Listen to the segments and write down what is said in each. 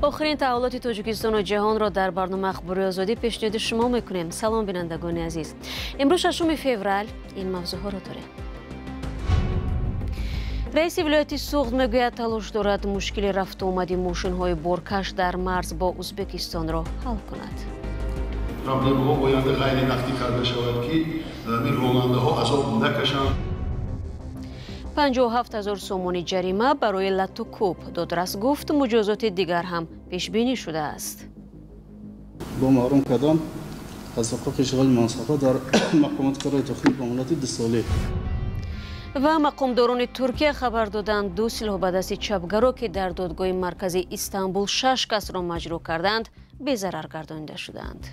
Охирин таҳаввулоти Тоҷикистону ҷаҳонро дар барномаи Ахбори Озодӣ пешниҳоди шумо мекунем. Салом, бинандагони азиз. Имрӯз 6 феврал ин мавзӯъҳоро дорем. Раиси вилояти Суғд мегӯяд, талош дорад мушкили рафту омади мошинҳои боркаш дар марз бо Ӯзбекистонро ҳал кунад. Проблемаҳо оянда ғайринақдӣ карда шавад, ки ин ронандаҳо азоб накашанд. 57 ҳазор сомонӣ ҷарима барои лату кӯб. Додрас гуфт, муҷозоти дигар ҳам пешбинӣ шудааст. Бо маҳрум кардан аз ҳуқуқи ишғоли мансабҳо дар мақомоти корҳои дохилӣ ба муҳлати 2 солӣ. Ва мақомдорони Туркия хабар доданд, ду силоҳбадасти чапгаро, ки дар додгоҳи марказии Истанбул шаш касро маҷрӯҳ карданд, безарар гардонида шуданд.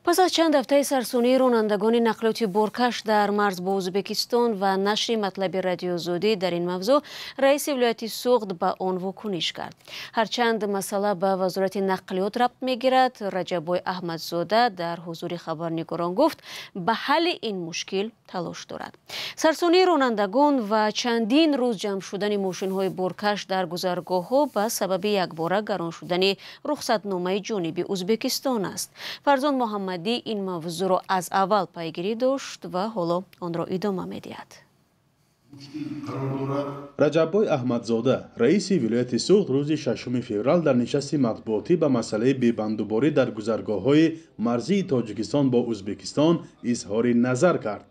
Пас аз чанд ҳафтаи сарсонии ронандагони нақлиёти боркаш дар марз бо Ӯзбекистон ва нашри матлаби Радиоозодӣ дар ин мавзӯъ, раиси вилояти Суғд ба он вокуниш кард. Ҳарчанд масъала ба Вазорати нақлиёт рабт мегирад, Раҷаббой Аҳмадзода дар ҳузури хабарнигорон гуфт, ба ҳалли ин мушкил талош дорад. Сарсонии ронандагон ва чандин рӯз ҷамъ шудани мошинҳои боркаш дар гузаргоҳҳо ба сабаби якбора гарон шудани рухсатномаи ҷониби Ӯзбекистон аст. Фарзон Муҳаммадӣ ин мавзӯъро аз аввал пайгирӣ дошт ва ҳоло онро идома медиҳад. Раҷаббой Аҳмадзода, раиси вилояти Суғд, рӯзи 6 феврал дар нишасти матбуотӣ ба масъалаи бебандуборӣ дар гузаргоҳҳои марзии Тоҷикистон бо Ӯзбекистон изҳори назар кард.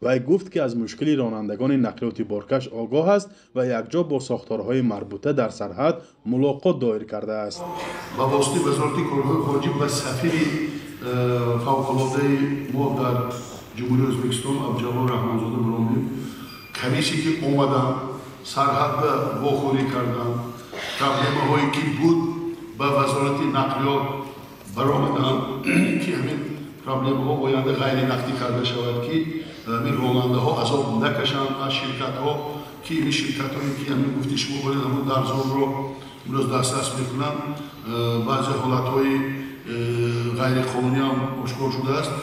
Вай гуфт, ки аз мушкили ронандагони нақлиёти боркаш огоҳ аст ва якҷо бо сохторҳои марбута дар сарҳад мулоқот доир кардааст. Ба воситаи Вазорати корҳои хориҷӣ ба сафири фавқулодаи мо дар Ҷумҳурии Ӯзбекистон Абдуҷаббор Раҳмонзода биромадем. Комиссия ки омаданд, сарҳадда вохӯрӣ карданд, проблемаҳое ки буд, ба Вазорати нақлиёт баромаданд, ки ҳамин проблемаҳо оянда ғайринақдӣ карда шавад, ки ҳамин ронандаҳо азоб накашанд аз ширкатҳо, ки ин ширкатҳое ки ҳамин гуфти шумо бояд ҳамон дарзонро имрӯз дастрас мекунанд. Баъзе ҳолатҳои ғайриқонунӣ ҳам ошкор шудааст.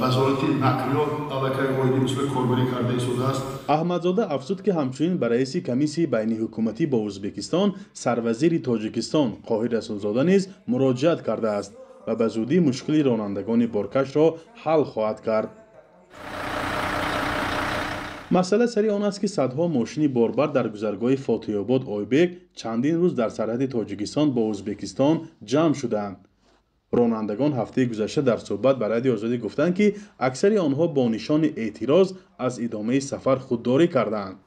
Вазорати нақлиёт аллакай оиди мисоли корбарӣ карда истодааст. Аҳмадзода афзуд, ки ҳамчунин ба раиси комиссияи байниҳукуматӣ бо Ӯзбекистон, сарвазири Тоҷикистон Қоҳир Расулзода низ муроҷиат кардааст ва ба зудӣ мушкили ронандагони боркашро ҳал хоҳад кард. Масъала сари он аст, ки садҳо мошини борбар дар гузаргоҳи Фотиҳобод Ойбек чандин рӯз дар сарҳади Тоҷикистон бо Ӯзбекистон ҷамъ шудаанд. Ронандагон ҳафтаи гузашта дар суҳбат ба Радиои Озодӣ гуфтанд, ки аксари онҳо бо нишони эътироз аз идомаи сафар худдорӣ кардаанд.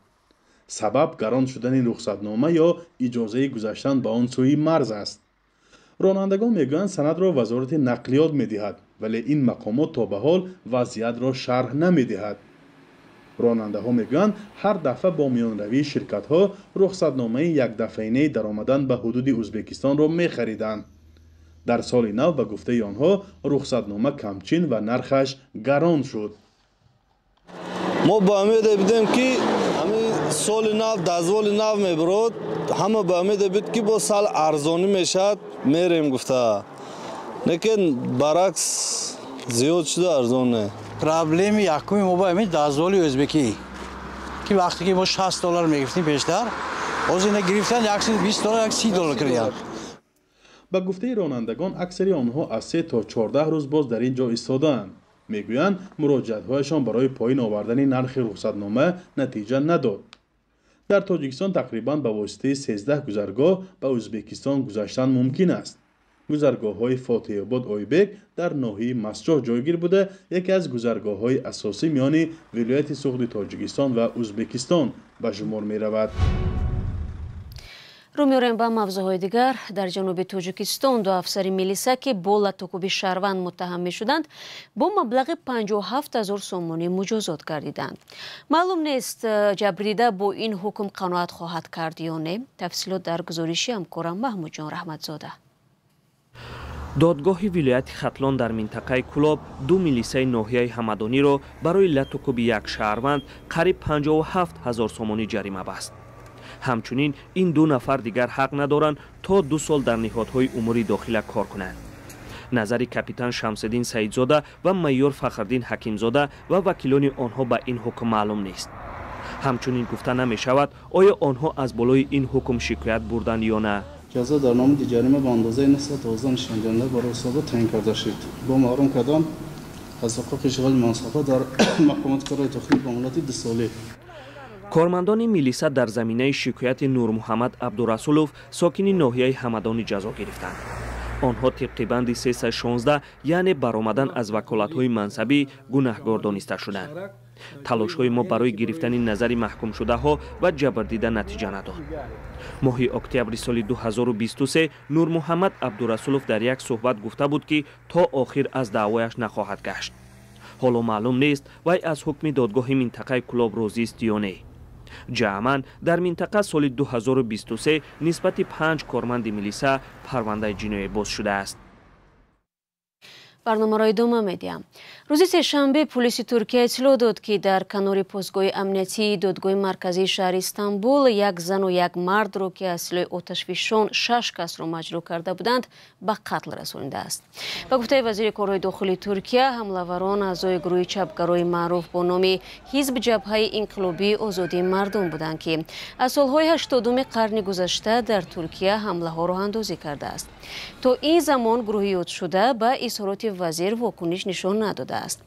Сабаб гарон шудани рухсатнома ё иҷозаи гузаштан ба он сӯи марз аст. Ронандагон мегӯянд, санадро Вазорати нақлиёт медиҳад, вале ин мақомот то ба ҳол вазъиятро шарҳ намедиҳад. Ронандаҳо мегӯянд, ҳар дафъа бо миёнравии ширкатҳо рухсатномаи якдафъаинаи даромадан ба ҳудуди Ӯзбекистонро мехариданд. Дар соли нав, ба гуфтаи онҳо, рухсатнома камчин ва нархаш гарон шуд. Мо ба умеде будем, ки ҳамин соли нав дозволи нав мебурод, ҳама ба умеде буд, ки бо сал арзонӣ мешавад, мерем гуфта, лекин баръакс зиёд шуда, арзон не. Проблеми якуми мо ба ҳамин дозволи ӯзбекӣ, ки вақте ки мо 60 доллар мегирифтем пештар, ҳозир ина гирифтан 120 доллар, 130 доллар кардиянд. Ба гуфтаи ронандагон, аксари онҳо аз 3 то 14 рӯз боз дар ин ҷо истодаанд. Мегӯянд, муроҷиатҳояшон барои поин овардани нархи рухсатнома натиҷа надод. Дар Тоҷикистон тақрибан ба воситаи 13 гузаргоҳ ба Ӯзбекистон гузаштан мумкин аст. Гузаргоҳҳои Фотиҳобод Ойбек дар ноҳияи Мастчоҳ ҷойгир буда, яке аз гузаргоҳҳои асосӣ миёни вилояти Суғди Тоҷикистон ва Ӯзбекистон ба шумор меравад. Рӯ меорем ба мавзӯъҳои дигар. Дар ҷануби Тоҷикистон ду афсари милиса, ки бо латукӯби шаҳрванд муттаҳам мешуданд, бо маблағи 57 ҳазор сомонӣ муҷозот гардиданд. Маълум нест, ҷабрдида бо ин ҳукм қаноат хоҳад кард ё не. Тафсилот дар гузориши ҳамкорам Маҳмудҷон Раҳматзода. Додгоҳи вилояти Хатлон дар минтақаи Кӯлоб ду милисаи ноҳияи Ҳамадониро барои латукӯби як шаҳрванд қариб 57 ҳазор сомонӣ ҷарима баст. Ҳамчунин ин ду нафар дигар ҳақ надоранд то 2 сол дар ниҳодҳои умури дохила кор кунанд. Назари капитан Шамсиддин Саидзода ва майёр Фахриддин Ҳакимзода ва вакилони онҳо ба ин ҳукм маълум нест. Ҳамчунин гуфта намешавад, оё онҳо аз болои ин ҳукм шикоят бурданд ё на. Ҷазо дар намуди ҷарима ба андозаи 912 нишондиҳанда барои ҳисобот таъин карда шуд. Бо маҳрум кардан аз ҳуқуқи ишғоли мансабҳо дар мақомоти корҳои дохилӣ ба муҳлати 2 солӣ. Кормандони милиса дар заминаи шикояти Нурмуҳаммад Абдурасулов, сокини ноҳияи Ҳамадонӣ, ҷазо гирифтанд. Онҳо тибқи банди 316, яъне баромадан аз ваколатҳои мансабӣ, гунаҳгор дониста шуданд. Талошҳои мо барои гирифтани назари маҳкумшудаҳо ва ҷабрдида натиҷа надод. Моҳи октябри соли 2023 Нурмуҳаммад Абдурасулов дар як суҳбат гуфта буд, ки то охир аз даъвояш нахоҳад гашт. Ҳоло маълум нест, вай аз ҳукми додгоҳи минтақаи Кӯлоб розист ё не. Ҷамъан дар минтақа соли 2023 нисбати панҷ корманди милиса парвандаи ҷиноӣ боз шудааст. Барномаро идома медиҳам. Рӯзи сешанбе пулиси Туркия иттилоъ дод, ки дар канори постгоҳи амниятии додгоҳи марказии шаҳри Истанбул як зану як мардро, ки аз силоҳи оташфишон шаш касро маҷрӯҳ карда буданд, ба қатл расонидааст. Ба гуфтаи вазири корҳои дохилии Туркия, ҳамлаварон аъзои гурӯҳи чапгарои маъруф бо номи Ҳизб Ҷабҳаи Инқилобии Озодии Мардум буданд, ки аз солҳои 80-уми қарни гузашта дар Туркия ҳамлаҳо роҳандозӣ кардааст. То ин замон гурӯҳи ёдшуда ба изҳороти вазир вокуниш нишон надодааст.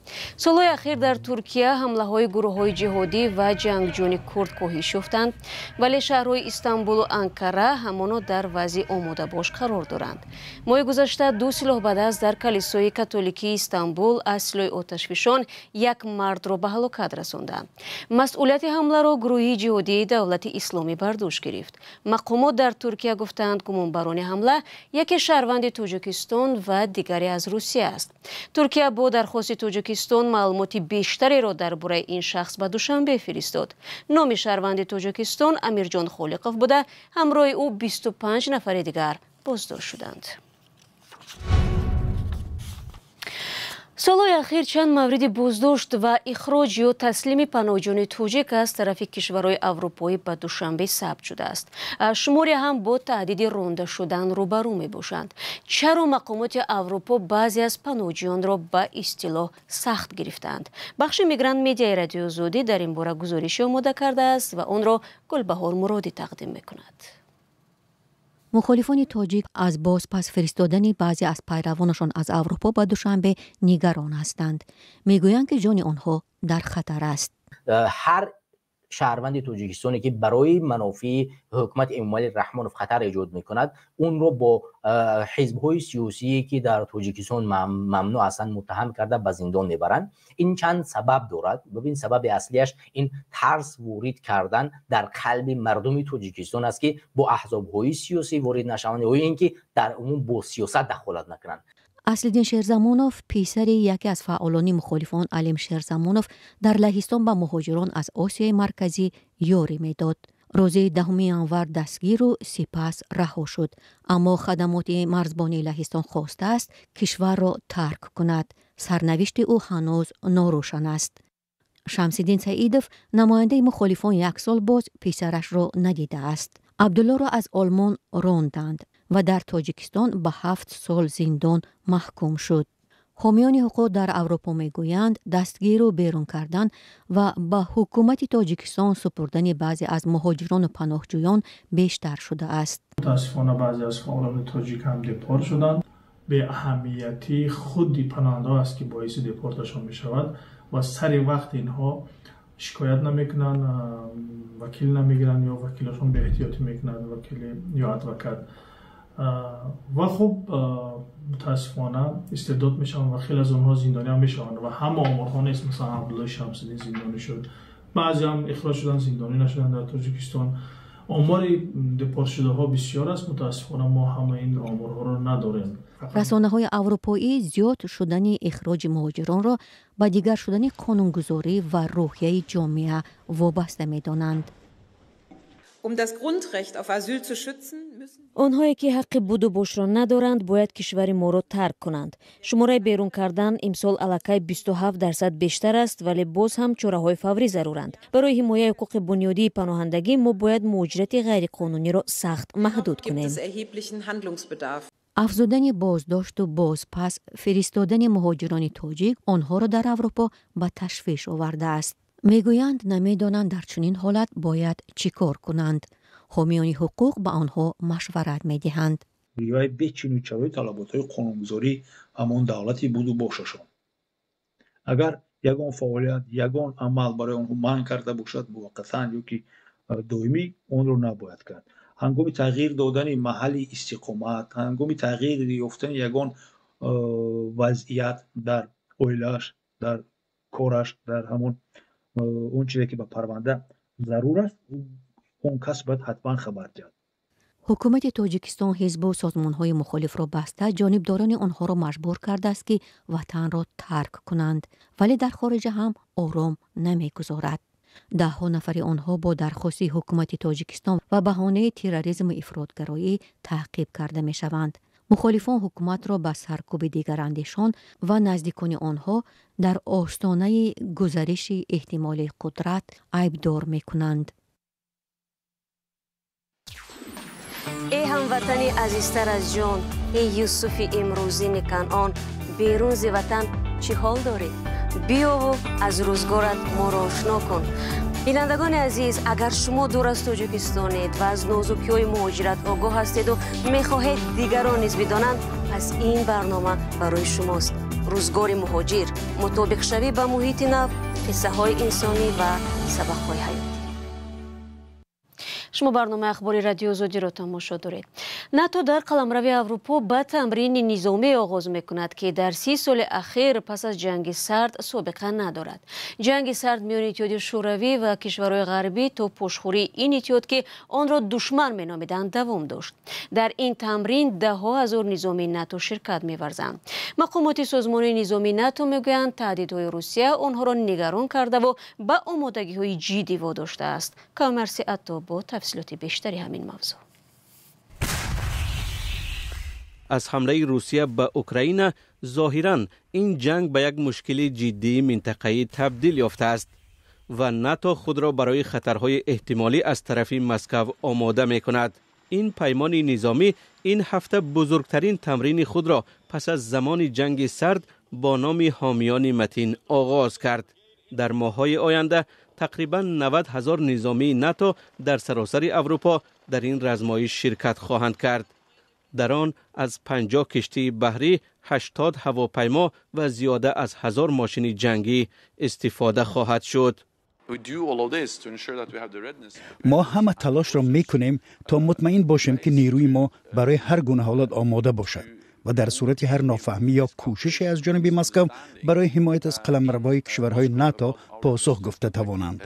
Солҳои ахир дар Туркия ҳамлаҳои гурӯҳҳои ҷиҳодӣ ва ҷангҷӯёни курд коҳиш ёфтанд, вале шаҳрҳои Истанбулу Анкара ҳамоно дар вазъи омодабош қарор доранд. Моҳи гузашта ду силоҳбадаст дар калисои католикии Истанбул аз силоҳи оташфишон як мардро ба ҳалокат расонданд. Масъулияти ҳамларо гурӯҳи ҷиҳодии Давлати Исломӣ бар дӯш гирифт. Мақомот дар Туркия гуфтаанд, гумонбарони ҳамла яке шаҳрванди Тоҷикистон ва дигаре аз Русия аст. Туркия бо дархости Тоҷикистон маълумоти бештареро дар бораи ин шахс ба Душанбе фиристод. Номи шаҳрванди Тоҷикистон Амирҷон Холиқов буда, ҳамроҳи ӯ 25 нафари дигар боздошт шуданд. Солҳои ахир чанд мавриди боздошт ва ихроҷ ё таслими паноҳҷӯёни тоҷик аз тарафи кишварҳои аврупоӣ ба Душанбе сабт шудааст. Шуморе ҳам бо таҳдиди ронда шудан рӯбарӯ мебошанд. Чаро мақомоти Аврупо баъзе аз паноҳҷӯёнро ба истилоҳ сахт гирифтаанд? Бахши Мигрант Медиаи Радиои Озодӣ дар ин бора гузорише омода кардааст ва онро Гулбаҳор Муродӣ тақдим мекунад. Мухолифони тоҷик аз бозпас фиристодани баъзе аз пайравонашон аз Аврупо ба Душанбе нигарон ҳастанд. Мегӯянд, ки ҷони онҳо дар хатар аст. Ҳар шаҳрванди тоҷикистоне, ки барои манофеи ҳукумати Эмомалӣ Раҳмонов хатар эҷод мекунад, онро бо ҳизбҳои сиёсие, ки дар Тоҷикистон мамнӯъ ҳастанд, муттаҳам карда, ба зиндон мебаранд. Ин чанд сабаб дорад. Бибин, сабаби аслияш ин тарс ворид кардан дар қалби мардуми Тоҷикистон аст, ки бо аҳзобҳои сиёсӣ ворид нашаванд ё ин ки дар умум бо сиёсат дахолат накунанд. Аслиддин Шерзамонов, писари яке аз фаъолони мухолифон Алим Шерзамонов, дар Лаҳистон ба муҳоҷирон аз Осиёи Марказӣ ёрӣ медод. Рӯзи 10 январ дастгиру сипас раҳо шуд, аммо хадамоти марзбонии Лаҳистон хостааст кишварро тарк кунад. Сарнавишти ӯ ҳанӯз норӯшан аст. Шамсиддин Саидов, намояндаи мухолифон, як сол боз писарашро надидааст. Абдуллоро аз Олмон ронданд ва дар Тоҷикистон ба 7 сол зиндон маҳкум шуд. Ҳомиёни ҳуқуқ дар Аврупо мегӯянд, дастгиру берун кардан ва ба ҳукумати Тоҷикистон супурдани баъзе аз муҳоҷирону паноҳҷӯён бештар шудааст. Мутаассифона, баъзе аз фаъолони тоҷик ҳам депорт шуданд. Беаҳамиятии худи паноҳандаҳо аст, ки боиси депорташон мешавад, ва сари вақт инҳо шикоят намекунанд, вакил намегиранд ё вакилашон беэҳтиётӣ мекунанд, вакили ё адвокат. Ва хуб, мутаассифона, истирдод мешаванд ва хеле аз онҳо зиндонӣ ҳам мешаванд. Ва ҳама оморҳо нест. Масалан, Абдуллои Шамсиддин зиндонӣ шуд, баъзеам ихроҷ шуданд, зиндонӣ нашуданд. Дар Тоҷикистон омори депортшудаҳо бисёр аст. Мутаассифона, мо ҳама ин оморҳоро надорем. Расонаҳои аврупоӣ зиёд шудани ихроҷи муҳоҷиронро ба дигар шудани қонунгузорӣ ва рӯҳияи ҷомеа вобаста медонанд. Онҳое, ки ҳаққи будубошро надоранд, бояд кишвари моро тарк кунанд. Шумораи берун кардан имсол аллакай 27% бештар аст, вале боз ҳам чораҳои фаврӣ заруранд. Барои ҳимояи ҳуқуқи бунёдии паноҳандагӣ мо бояд муҳоҷирати ғайриқонуниро сахт маҳдуд кунем. Афзудани боздошту бозпас фиристодани муҳоҷирони тоҷик онҳоро дар Аврупо ба ташвиш овардааст. Мегӯянд, намедонанд дар чунин ҳолат бояд чӣ кор кунанд. Ҳомиёни ҳуқуқ ба онҳо машварат медиҳанд. Риояи бечину чарои талаботҳои қонунгузорӣ ҳамон давлати буду бошашон. Агар ягон фаъолият, ягон амал барои онҳо манъ карда бошад муваққатан ё ки доимӣ, онро набояд кард. Ҳангоми тағйир додани маҳалли истиқомат, ҳангоми тағйир ёфтани ягон вазъият дар оилааш, дар кораш, дар ҳамон он чизе ки ба парванда зарур аст, он кас бояд ҳатман хабар диҳад. Ҳукумати Тоҷикистон ҳизбу созмонҳои мухолифро баста, ҷонибдорони онҳоро маҷбур кардааст, ки ватанро тарк кунанд, вале дар хориҷа ҳам ором намегузорад. Даҳҳо нафари онҳо бо дархости ҳукумати Тоҷикистон ва баҳонаи терроризму ифротгароӣ таъқиб карда мешаванд. Мухолифон ҳукуматро ба саркӯби дигарандешон ва наздикони онҳо дар остонаи гузариши эҳтимолии қудрат айбдор мекунанд. Эй ҳамватани азизтар аз ҷон, эй Юсуфи имрӯзини Канъон, берун зи ватан чӣ ҳол дорӣ? Биёву аз рӯзгорат моро ошно кун. Бинандагони азиз, агар шумо дур аз Тоҷикистонед ва аз нозукиҳои муҳоҷират огоҳ ҳастеду мехоҳед дигарон низ бидонанд, пас ин барнома барои шумост. Рӯзгори муҳоҷир, мутобиқшавӣ ба муҳити нав, қиссаҳои инсонӣ ва сабақҳои ҳаёт. Шумо барномаи ахбори Радиои Озодиро тамошо доред. НАТО дар қаламрави Аврупо ба тамрини низомӣ оғоз мекунад, ки дар 30 соли ахир пас аз ҷанги сард собиқа надорад. Ҷанги сард миёни Иттиҳоди Шӯравӣ ва кишварҳои ғарбӣ то пошхӯрии ин иттиҳод, ки онро душман меномиданд, давом дошт. Дар ин тамрин даҳҳо ҳазор низомии НАТО ширкат меварзанд. Мақомоти созмони низомии НАТО мегӯянд, таҳдидҳои Русия онҳоро нигарон кардаву ба омодагиҳои ҷиддӣ водоштааст. Камарси Ато бо тафсилоти бештари ҳамин мавзӯъ. Аз ҳамлаи Русия ба Украина зоҳиран ин ҷанг ба як мушкили ҷиддии минтақаӣ табдил ёфтааст ва НАТО худро барои хатарҳои эҳтимолӣ аз тарафи Москав омода мекунад. Ин паймони низомӣ ин ҳафта бузургтарин тамрини худро пас аз замони ҷанги сард бо номи ҳомиёни матин оғоз кард. Дар моҳҳои оянда тақрибан 90 ҳазор низомии НАТО дар саросари Аврупо дар ин размоиш ширкат хоҳанд кард. Дар он аз 50 киштии баҳрӣ, 80 ҳавопаймо ва зиёда аз 1000 мошини ҷангӣ истифода хоҳад шуд. Мо ҳама талошро мекунем то мутмаин бошем, ки нерӯи мо барои ҳар гуна ҳолат омода бошад ва дар сурати ҳар нофаҳмӣ ё кӯшише аз ҷониби Москав барои ҳимоят аз қаламравҳои кишварҳои НАТО посух гуфта тавонанд.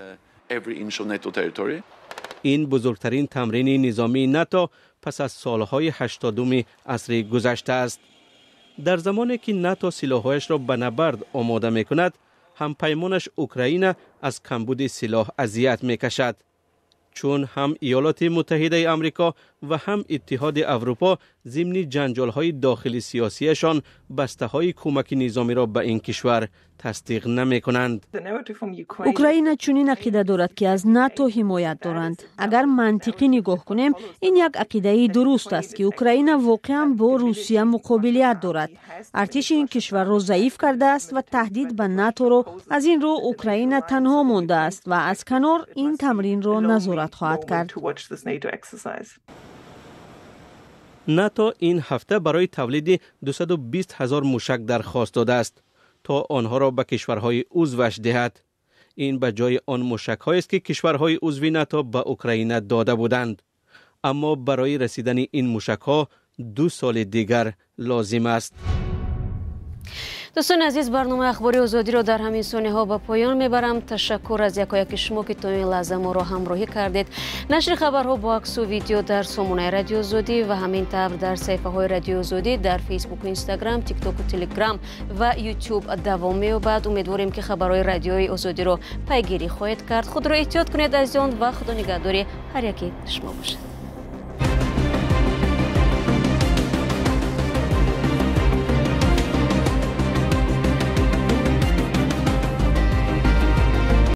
Ин бузургтарин тамрини низомии НАТО пас аз солҳои 80-уми асри гузашта аст. Дар замоне ки НАТО силоҳҳояшро ба набард омода мекунад, ҳампаймонаш Украина аз камбуди силоҳ азият мекашад. Чун ҳам Иёлоти Муттаҳидаи Амрико ва ҳам Иттиҳоди Аврупо зимни ҷанҷолҳои дохили сиёсиашон бастаҳои кӯмаки низомиро ба ин кишвар тасдиқ намекунанд. Украина чунин ақида дорад, ки аз НАТО ҳимоят доранд. Агар мантиқӣ нигоҳ кунем, ин як ақидаи дуруст аст, ки Украина воқеан бо Русия муқобилият дорад. Артиши ин кишварро заиф кардааст ва таҳдид ба наторо. Аз ин рӯ Украина танҳо мондааст ва аз канор ин тамринро назорат хоҳад кард. НАТО ин ҳафта барои тавлиди 220 ҳазор мушак дархост додааст то онҳоро ба кишварҳои узваш диҳад. Ин ба ҷои он мушакҳоест, ки кишварҳои узви НАТО ба Украина дода буданд. Аммо барои расидани ин мушакҳо 2 соли дигар лозим аст. Дӯстони азиз, барномаи ахбори Озодиро дар ҳамин сониҳо ба поён мебарам. Ташаккур аз якояки шумо, ки то ин лаҳза моро ҳамроҳӣ кардед. Нашри хабарҳо бо аксу видео дар сомонаи Радиои Озодӣ ва ҳамин тавр дар саҳифаҳои Радиои Озодӣ дар Фейсбуку, Инстаграм, Тиктоку, Телеграм ва Ютуб давом меёбад. Умедворем, ки хабарҳои Радиои Озодиро пайгирӣ хоҳед кард. Худро эҳтиёт кунед, азизон, ва худо нигаҳдори ҳар яки шумо бошад.